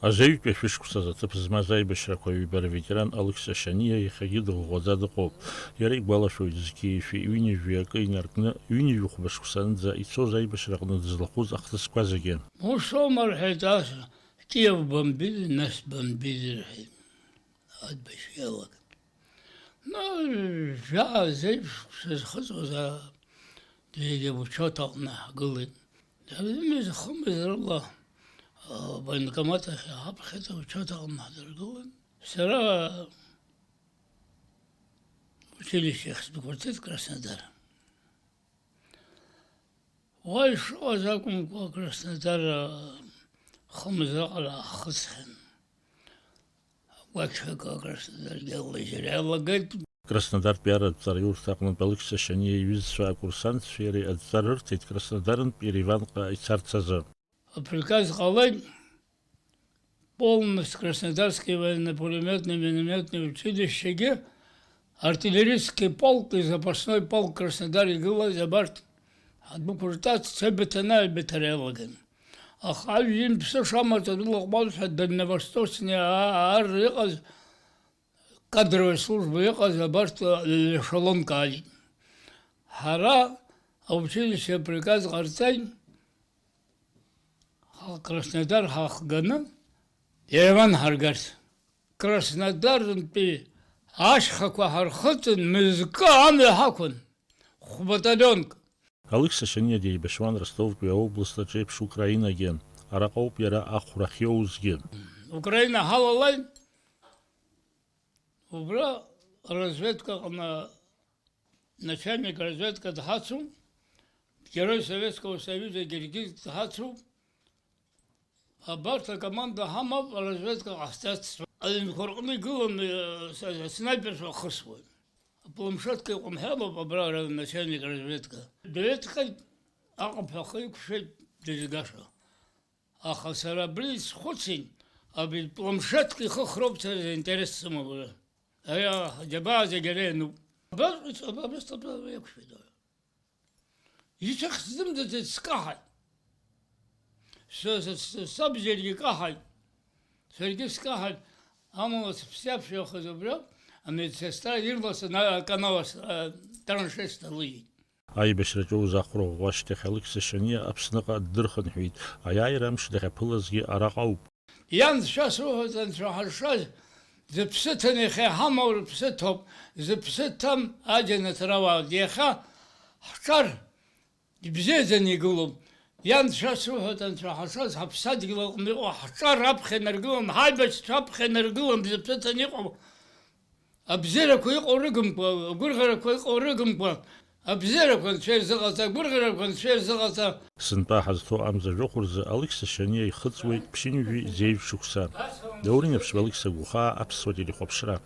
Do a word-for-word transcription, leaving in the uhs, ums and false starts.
Азаҩтәи ашәышықәсазы аҭыԥ змаз аибашьрақәа ҩба рветеран Алықьса Шаниа иахьагьы дыӷәӷәаӡа дыҟоуп. Иара игәалашәоит, зқьи жәшәи ҩынҩажәи акы инаркны, ҩынҩажәи хәба шықәсанӡа ицоз аибашьраҟны дызлахәыз ахҭысқәа зегьы. Ус аума, рҳәеит, ас Киев бомбит, нас бомбит, рҳәеит, аибашьра иалагеит. Ну, жәаа зеиԥш шықәса зхыҵуаз, а, зегьы учет аҟны ҳгылеит. Дырҩымыз-хымыз рыла, а, военкомат ахь иҳаԥхьеит, аучет аҟны ҳдыргылеит. Сара училище ахь сдәықәырҵеит Краснодар. Уа ишыҟаз акәымкәа, Краснодар, а, хымз аҟара ҳхыҵхьан. Агәақьҳәа Краснодар иалажьыр иалагеит. Краснодартәи арадҵараиурҭа аҟнытә Алықьса Шаниа иҩызцәа акурсантцәеи иареи адҵа рырҭеит Краснодарнтә Ереванҟа ицарц азы. Априказ ҟалеит, полностью Краснодарский военно-пулемётный миномётный училищегьы, артиллерийский полк и запасной полк Краснодар игылаз абарҭ адәықәырҵарц цебеҭана аибыҭара иалаган. Аха ажәҩан ԥсы шамаҵ адәылаҟәуазшәа дальневосточный а-, ар иҟаз, кадровая служба иҟаз абарҭ лешалонк ааит. Ҳара аучилище априказ ҟарҵеит, ҳа Краснодар ҳахганы Ереван ҳаргарц. Краснодарнтәи ашьхақәа ҳархыҵын, мызкы амҩа ҳақәын, хә-баталионк. Алықьса Шаниа деибашьуан Ростовтәи аобласт аҿеиԥш Украинагьы. Араҟоуп иара ахәра ахьиоузгьы. Украина ҳалалеит, убра разведкаҟны начальник разведка дҳацуп, Герой Советского Союза Гергиз дҳацуп. Абарҭ акоманда ҳамоуп, аразведка ҟаҳҵацт. Аҩнқәа рҟны игылан, э, с-, снайперцәа хысуан. Апланшетка иҟәымҳәалоуп абра ара начальник разведка. Дҩаҵҟьеит, аҟыԥҳәа ахы иқәшәеит дызгаша. Аха сара абри схәыцит, абри планшетк ихыхроуп сара заинтерес сымоу абра. Ари аџьабаа зегь ара иануп. Абас, абас, абас, абас иқәшәеит ара. Иҭыхӡымӡаӡеит, скаҳаит. С-, с-, с-, саб зегьы каҳаит. Саргьы скаҳаит. Амала сыԥсиаԥшәахаз убриоуп, амедсестра ирласны аканал ахь, а, траншеи сҭалыжьит. Аибашьраҿы аус ахәра ӷәӷәа ашьҭахь Алықьса Шаниа Аԥсныҟа ддырхынҳәит. Аиааира амш дахьаԥылазгьы араҟа ауп. Иан, шәа суҳәоит, анцәа ҳазшаз, зыԥсы ҭаны иахьа иҳамоу рыԥсы ҭоуп, зыԥсы ҭам аџьанаҭ рауаауеит. Иахьа ҳҿар ибзиаӡаны игылоуп. Иан, шәа суҳәоит, анцәа ҳазшаз, ҳаԥсадгьыл аҟны иҟоу ҳҿар аԥхьа инаргылом, ҳаибашьцәа аԥхьа инаргылом, зыԥсы ҭаны иҟоу. Абзиарақәа иҟоу рыгымкәа, агәырӷьарақәа иҟоу рыгымкәа, абзиарақәа Анцәа ирзыҟаҵа, агәырӷьарақәа Анцәа ирзыҟаҵа. Сынтәа ҳазҭоу амза жәохә рзы Алықьса Шаниа ихыҵуеит ԥшьынҩажәи зеижә шықәса. Даур Инаԥшьба, Алықьса Гәхаа, Аԥсуа телехәаԥшра.